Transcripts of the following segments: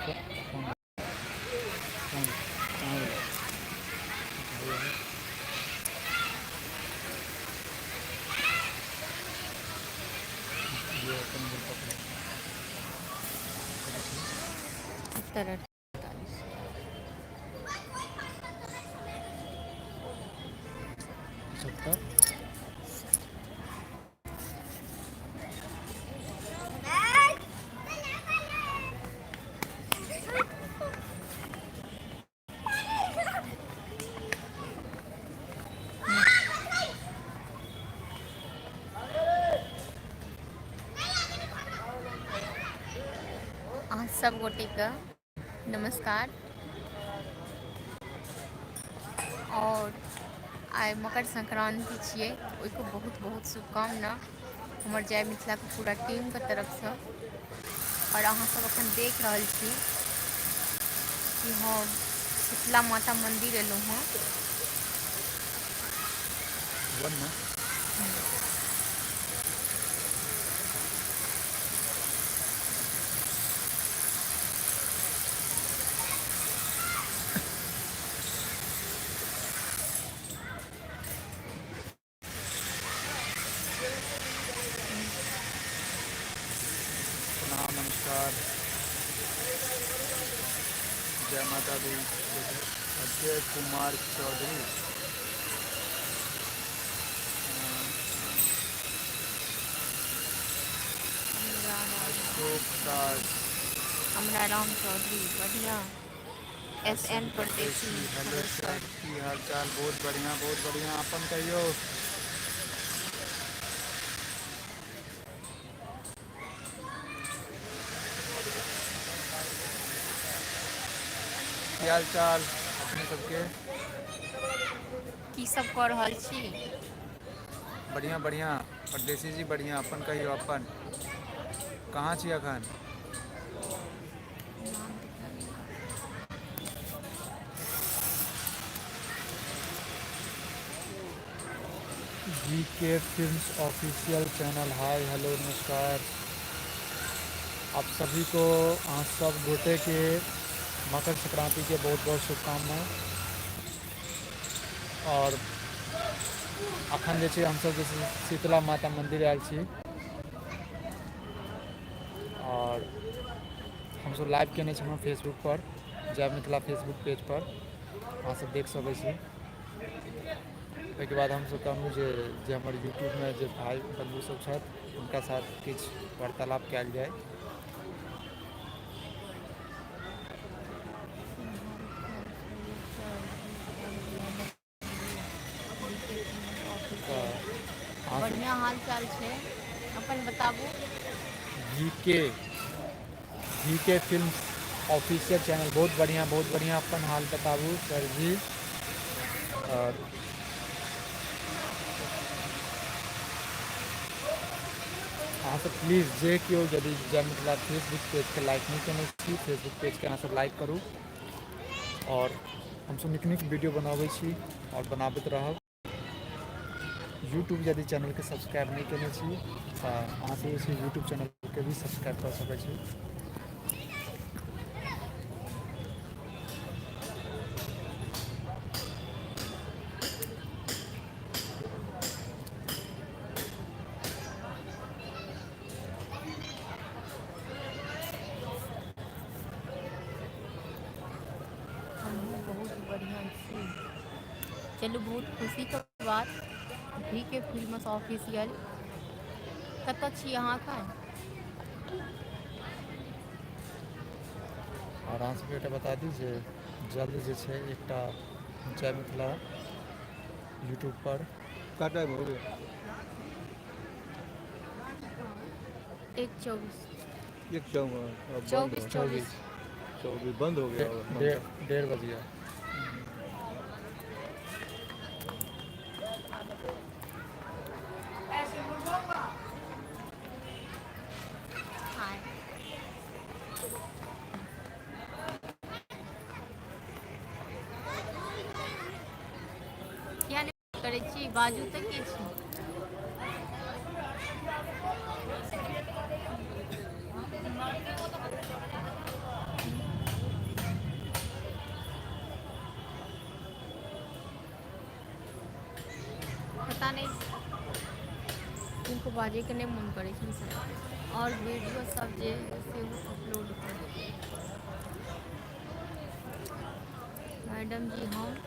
Phone phone कहाँ गेलै? ये अपन बिल पकड़ो। 70 48। 70। अहाँ सब गोटेके नमस्कार आओर आइ मकर संक्रान्ति छियै, ओहिके बहुत बहुत शुभकामना हमर जय मिथिलाके पूरा टीमके तरफसँ। आओर अहाँ सब अखन देख रहल छी कि हम शीतला माता मन्दिर एलहुँ हँ। वन ना। प्रणाम, नमस्कार, जय माता दी। अजय कुमार चौधरी, अशोक दास, हमरा राम चौधरी, बढ़िया। S N Pardesi, hello sir, की हाल चाल? बहुत बढ़िया, बहुत बढ़िया, अपन कहियो। की हाल चाल अपने सबके? की सब कऽ रहल छी? बढ़िया बढ़िया परदेसी जी, बढ़िया, अपन कहियो। अपन कहाँ छी अखन? G K films official channel, hi hello नमस्कार आप सभी को। अहाँ सब गोटे के मकर संक्रांति के बहुत बहुत शुभकामना। और अखन जे छै हमसब जे छै शीतला माता मंदिर आयल छी और हमसब लाइव केने छलहुँ फेसबुक पर, जय मिथिला फेसबुक पेज पर, अहाँ सब देख सकै छी। ओहिके बाद हमसब कहलहुँ जे जे हमर यूट्यूबमे जे भाइ बन्धु सब छथि हुनका साथ किछु वार्तालाप कयल जाय। तऽ अहाँ बढ़िया हाल चाल छै, अपन बताबू। जी के फिल्म ऑफिशियल चैनल, बहुत बढ़िया, बहुत बढ़िया, अपन हाल बताबू सर जी। और अहाँ सब प्लीज जे केओ यदि जय मिथिला फेसबुक पेजके लाइक नहि केने छी, फेसबुक पेजके अहाँ सब लाइक करू। और हमसब नीक नीक वीडियो बनाबै छी और बनाबैत रहब। यूट्यूब यदि चैनलके सब्सक्राइब नहि केने छी तऽ अहाँ सब जे छै यूट्यूब चैनलके भी सब्सक्राइब कऽ सकै छी। हमहूँ बहुत बढ़िआँ छी। चलू, बहुत खुशीके बात। भी के फिल्मस ऑफिशियल, कतऽ छी अहाँ एखन? आओर अहाँ सबके एकटा बता दी जे जल्द जे छै एकटा जय मिथिला यूट्यूब पर का टाइम हो गया? 1:24। 1:54, अब बंद। 24। हो 24। 24, बंद हो गया होगा। 1:30 बज गया। हाय। किया नहि करै छी? बाजू तऽ के छी? किनको बाजैके नहि मोन करै छै से। आओर वीडियो सब जे सेहो अपलोड कऽ देबै। मैडम जी हम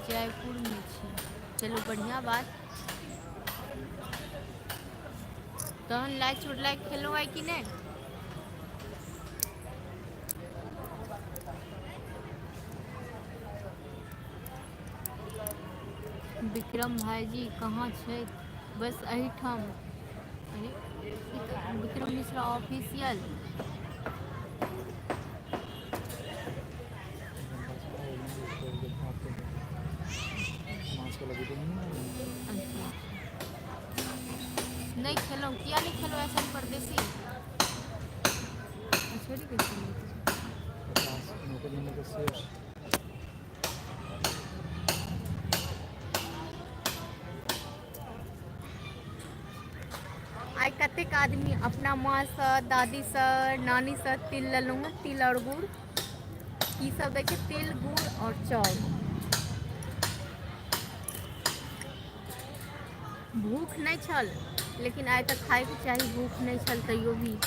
जयपुरमे छी। चलू बढ़िआँ बात। तहन लाइ चुड़लाइ खेलहुँ आइ कि नहि? विक्रम भाइजी कहाँ छथि? बस एहिठाम। अरे ई तऽ विक्रम मिश्रा ऑफिशियल। माछ वाला वीडियो नहीं अच्छा अच्छा, नहि खेलहुँ। किया नहि खेलहुँ ऐसन परदेसी? छोड़ि के चलि गेल। 50 नौकरी में के शेष। आइ कतेक आदमी अपना माँसँ, दादीसँ, नानीसँ तिल लेलहुँ हँ? तिल आओर गुड़ की सब दै छै? तिल, गुड़ आओर चाउर। भूख नहि छल, लेकिन आइ तऽ खायके चाही। भूख नहि छल तैयो भी।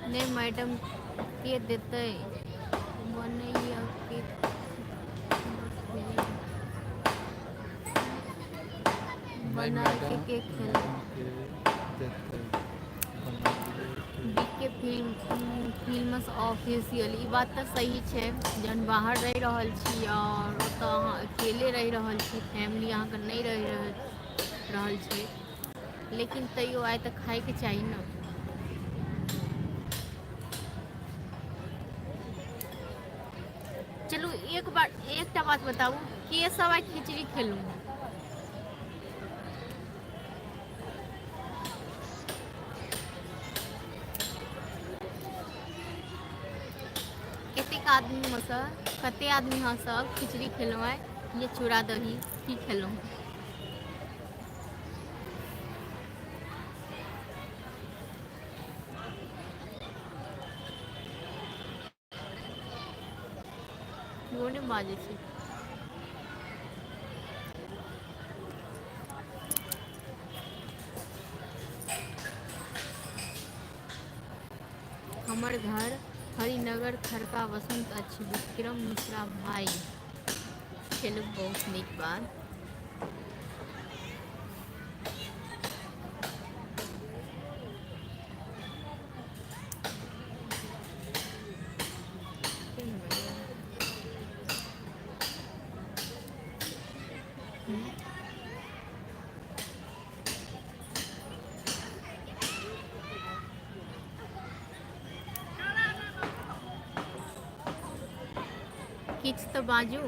नहि मैडम, के देतै बनैया के? नहीं बना मैडम, के खेल। मैडम के देतै बनाइए के? बीके फिल्म फिल्मस ऑफिशियल, ई बात तऽ सही छै। जहन बाहर रहि रहल छी आओर ओतऽ अहाँ अकेले रहि रहल छी, फैमिली अहाँके नहि रहि रहल रहल छै, लेकिन तैयो आइ तऽ खायके चाही ने। चलू, एक बार एकटा बात बताबू, के सब आइ खिचड़ी खेलहुँ? कतेक आदमी सँ, कते आदमी अहाँ सब खिचड़ी खेलहुँ आइ ये चूड़ा दही की खेलहुँ? केओ नहि बाजै छै। हमर घर हरिनगर खड़का वसंत अछि, विक्रम मिश्रा भाई। चलू, बहुत नीक बात। किछु तऽ बाजू।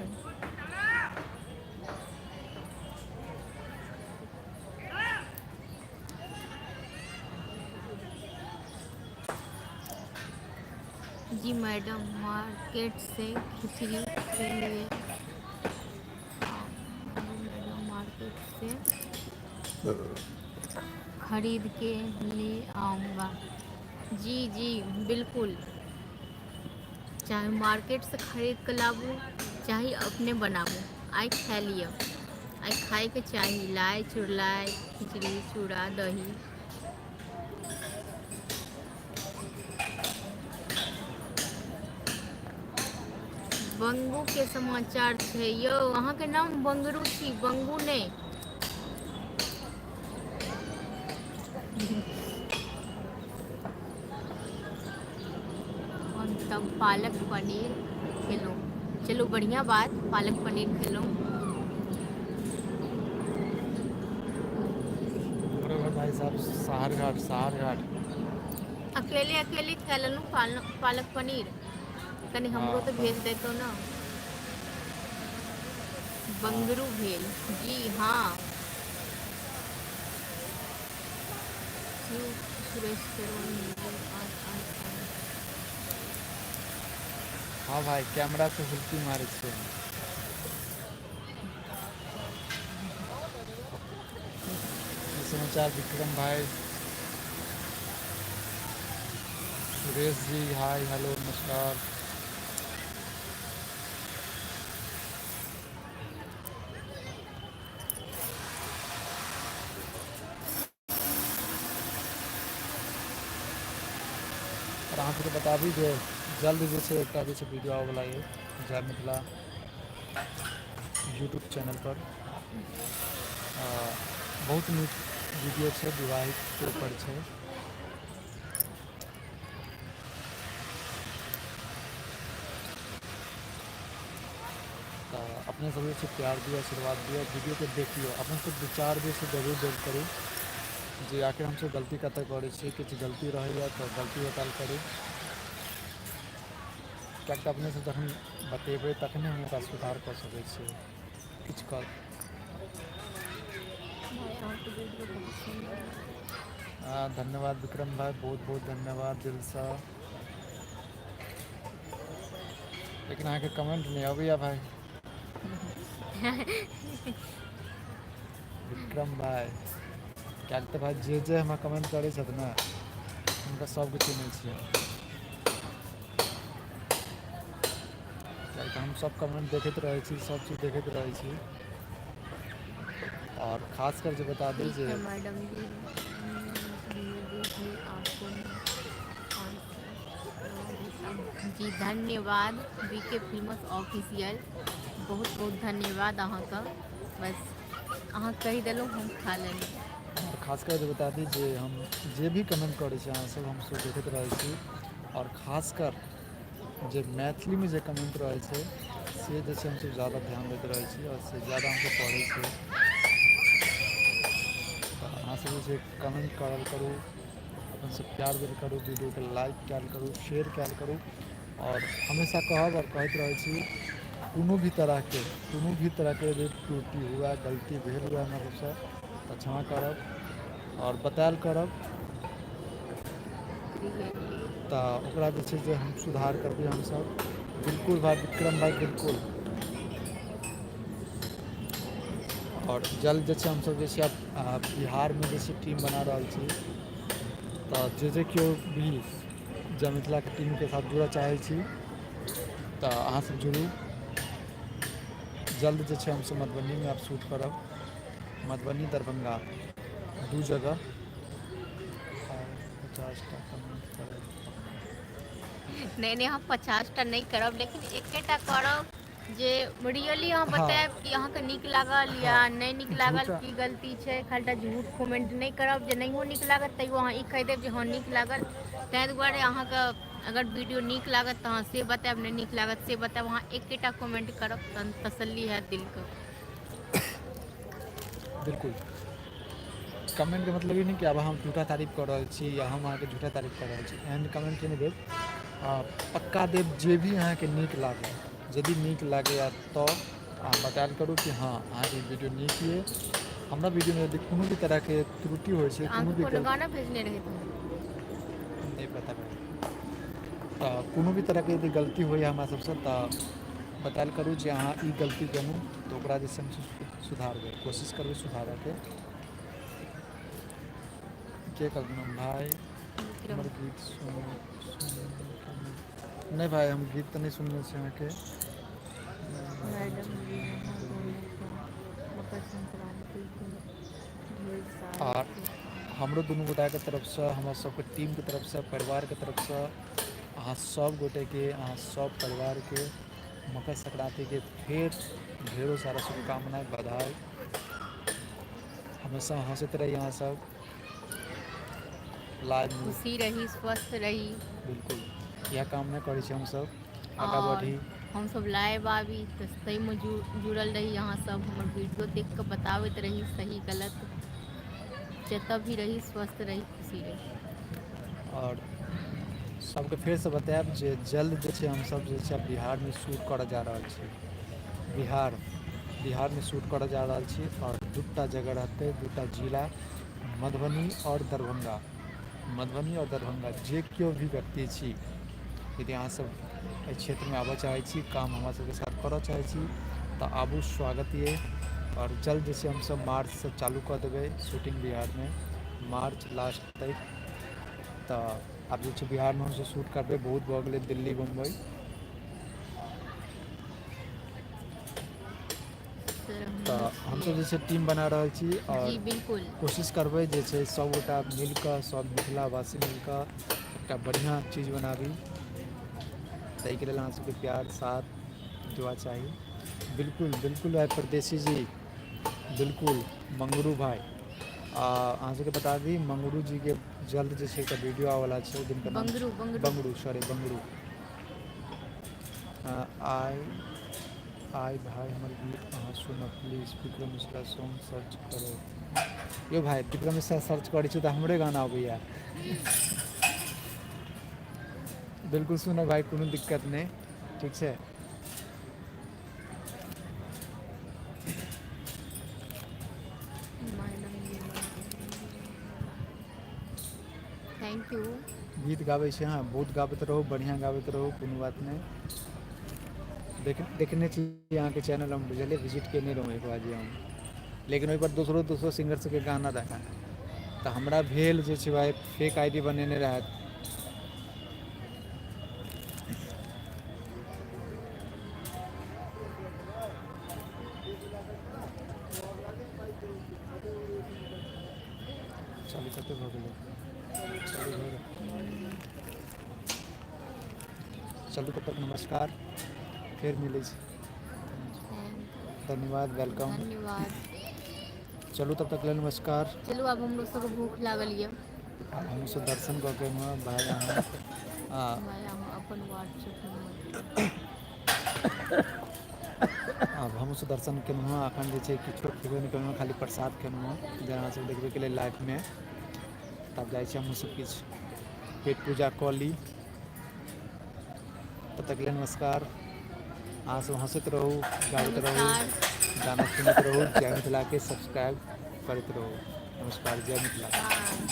जी मैडम, मार्केट से खिचड़ी के लिए। जी मैडम, मार्केट से खरीद के ले आऊँगा। जी जी, बिल्कुल। चाहे मार्केटसँ खरीद कऽ लाबू, चाहे अपने बनाबू, आइ खाय लिअ। आइ खायके चाही लाइ चुड़लाइ, खिचड़ी, चूड़ा दही। बंगू के समाचार छै यौ? अहाँके नाम बंगरू छी, बंगू नहि। हम तब पालक पनीर खेलहुँ। चलू, बढ़िआँ बात, पालक पनीर खेलहुँ। हमरो घर भाई साहब साहरघाट, साहरघाट। अकेले अकेले खा लेलहुँ पालक पालक पनीर? कनि हमरो तऽ भेज देतौ ने। बंगरू भेल, जी हाँ। शिव सुरेश शेरवानी आर आर आर। हाँ भाई, कैमरा से हुलकी मारै छियै। समाचार विक्रम भाई, सुरेश जी हाय हेलो नमस्कार। आओर अहाँ सबके बताबी जे जल्द जे छै एकटा जे छै वीडियो आबैवला यऽ जय मिथिला यूट्यूब चैनलपर। बहुत नीक वीडियो छै, विवाहित ऊपर छै। तऽ अपने सब जे छै प्यार दिअ, आशीर्वाद दिअ, वीडियोके देखियौ, अपन सब विचार जे छै जरूर देल करू जे आखिर हमसब गलती कतऽ करै छियै। किछु गलती रहैए तऽ गलती बतायल करू, किएक तऽ अपनेसँ जखन बतेबै तखने हम ओकरा सुधार कऽ सकै छियै। किछु कर भाई, अहाँके वीडियो बहुत सुन्दर लागल। धन्यवाद विक्रम भाई, बहुत बहुत धन्यवाद दिलसँ। लेकिन अहाँके कमेंट नहि अबैया भाई विक्रम भाई, किएक तऽ भाई जे जे हमरा कमेंट करै छथि ने हुनका सबके चिन्है छियै, किएक तऽ हम सब कमेंट देखैत रहै छी, सब चीज देखैत रहै छी। आओर खास कर जे बता दी ठीक जे है मैडम जी, में आपको जी धन्यवाद। बी के फिल्मस ऑफिशियल, बहुत बहुत धन्यवाद अहाँके। बस अहाँ कहि देलहुँ, हम खा लेलहुँ। आओर खास कर जे बता दी जे हम जे भी कमेंट करै छी अहाँसब, हमसब देखैत रहै छी। आओर खास कर जे मैथिलीमे जे कमेंट रहै छै से जे छै हमसब ज्यादा ध्यान दैत रहै छी आओर से ज्यादा हमसब पढ़ै छी। तऽ अहाँसब जे छै कमेंट करल करू, अपन सब प्यार देल करू, वीडियोके लाइक कयल करू, शेयर कयल करू। आओर हमेशा कहब आओर कहैत रहै छी, कोनो भी तरहके कोनो भी तरहके यदि त्रुटि हुए, गलती भेल हुए हमरा सबसँ, तऽ क्षमा करब आओर बतायल करब, तऽ ओकरा जे छै जे हम सुधार करबै हमसब। बिल्कुल भाई विक्रम भाई बिल्कुल। आओर जल्द जे छै हमसब जे छै आब बिहारमे जे छै टीम बना रहल छी। तऽ जे जे केओ भी जय मिथिलाके टीमके साथ जुड़ऽ चाहै छी तऽ अहाँसब जुड़ू। जल्द जे छै हमसब मधुबनीमे आब शूट करब, मधुबनी दरभंगा दू जगह। 50टा कमेंट करब। नहि नहि, हम 50टा नहि करब, लेकिन एकेटा करब जे रियली अहाँ हँ बतायब कि अहाँके नीक लागल या हँ, नहि नीक लागल, झूठा की गलती छै। खालीटा झूठ कमेंट नहि करब, जे नहियो नीक लागत तैयो अहाँ ई कहि देब जे हँ नीक लागल। ताहि दुआरे अहाँके अगर वीडियो नीक लागत तऽ अहाँ से बतायब, नहि नीक लागत से बतायब। अहाँ एकेटा कमेन्ट करब तहन तसल्ली हैत दिलके। बिल्कुल, कमेंटके मतलब ई नहि कि आब हम झूठा तारीफ कऽ रहल छी या हम अहाँके झूठा तारीफ कऽ रहल छी, एहन कमेंट नहि देब। पक्का देब जे भी अहाँके नीक लागै। यदि नीक लागैए तऽ अहाँ बतायल करू कि हँ अहाँके ई वीडियो नीक यऽ। हमरा वीडियोमे यदि कोनो भी तरहके त्रुटि होइ छै, कोनो अहाँके भी कोनो गलती, गाना भेजने रहै? नहि पता भाई। तऽ कोनो भी तरहके यदि गलती होइए हमरा सबसँ तऽ बतायल करू जे अहाँ ई गलती केलहुँ, तऽ ओकरा जे छै हमसब सुधारबै, कोशिश करबै सुधारऽके। के कहलखिन भाय विक्रम हमर गीत सुन सुन? नहि भाय, हम गीत तऽ नहि सुनने छी अहाँके। मैडम मैडम जी जी, अहाँ अहाँ दुनू दुनूके मकर संक्रान्तिके ढेर सारा आर शुभकामना। हमरो दुनू गोटाके तरफसँ, हमर सबके टीमके तरफसँ, परिवारके तरफसँ अहाँ सब गोटेके, अहाँ सब परिवारके मकर संक्रान्तिके फेर ढेरो सारा शुभकामना, बधाई। हमेशा हँसैत रही अहाँ सब लाइवमे। खुशी रही, स्वस्थ रही। बिल्कुल, इएह कामना करै छी हमसब आगाँ आओर बढ़ी। हमसभ लाइव आबी तऽ ताहिमे जुड़ल रही। अहाँसभ हमर वीडियो देख कऽ बताबैत रही सही गलत। जतय भी रही, स्वस्थ रही, खुशी रही। आओर सबके फेरसँ बतायब जे जल्द जे छै हमसब जे छै बिहारमे शूट करऽ जा रहल छी। बिहार बिहारमे शूट करऽ जा रहल छी आओर दूटा जगह रहतै, दूटा जिला, मधुबनी आओर दरभङ्गा। मधुबनी आओर दरभङ्गा जे केओ भी व्यक्ति छी, यदि अहाँसब एहि क्षेत्रमे आबऽ चाहै छी, काम हमरा सबके साथ करऽ चाहै छी, तऽ आबू, स्वागत अइ। आओर जल्द जे छै हमसभ मार्चसँ चालू कऽ देबै शूटिंग बिहारमे, मार्च लास्ट तक। तऽ आब जे छै बिहारमे हमसभ शूट करबै। बहुत भऽ गेलै दिल्ली बम्बई। सर, हम तऽ हमसभ जे छै टीम बना रहल छी जी आओर बिल्कुल। कोशिश करबै जे छै सभगोटा मिलि कऽ, सभ मिथिलावासी मिलि कऽ एकटा बढ़िआँ चीज बनाबी। ताहिके लेल अहाँ सबके प्यार साथ दुआ चाही। बिल्कुल बिल्कुल भाइ परदेसी जी, बिल्कुल मंगरू भाइ। आ अहाँ सबके बता दी, मंगरू जीके जल्द जे छै एकटा वीडियो आबैवला छै जिनकर नाम बंगरू बंगरू। बंगरू, सॉरी बंगरू। आइ आइ भाइ हमर गीत अहाँ सुनब please, Vikram Mishra song search करू। यौ भाइ, विक्रम मिश्रा सर्च करै छी तऽ हमरे गाना अबैया। बिल्कुल सुनब भाइ, कोनो दिक्कत नहि, ठीक छै। Thank you. गीत गाबै छी अहाँ, बहुत गाबैत रहू, बढ़िआँ गाबैत रहू, कोनो बात नहि। देखने छी अहाँके चैनल हम, बुझलियै, विजिट केने रहौँ एक बार जे हम, लेकिन ओहिपर दोसरो दोसरो सिंगर सबके गाना रहै तऽ हमरा भेल जे छै भाइ फेक I D बनेने रहथि। चलू, कते भऽ गेलै? चलू भऽ गेल। चलू, तब तक नमस्कार, फेर मिलै छी। धन्यवाद, welcome. धन्यवाद। चलू, तब तक लेल नमस्कार। चलू, आब हमरो सबके भूख लागल यऽ। आब हमहूँ सब दर्शन कऽ के एलहुँ। भाय अहाँ आ भाय अहाँ अपन व्हाट्सएप नंबर। आब हमहूँ सब दर्शन केलहुँ हँ। एखन जे छै किछो खेबो नहि केलहुँ हँ, खाली प्रसाद खेलहुँ हँ, जे अहाँ सब देखबेके लेल लाइवमे। तब जाइ छी हमहूँ सब किछु पेट पूजा कऽ ली। तब तक लेल नमस्कार। अहाँ सब हँसैत रहू, गाबैत रहू, नमस्कार। गाना सुनैत रहू, जय मिथिलाके सब्सक्राइब करैत रहू। नमस्कार, जय मिथिला। नमस्कार।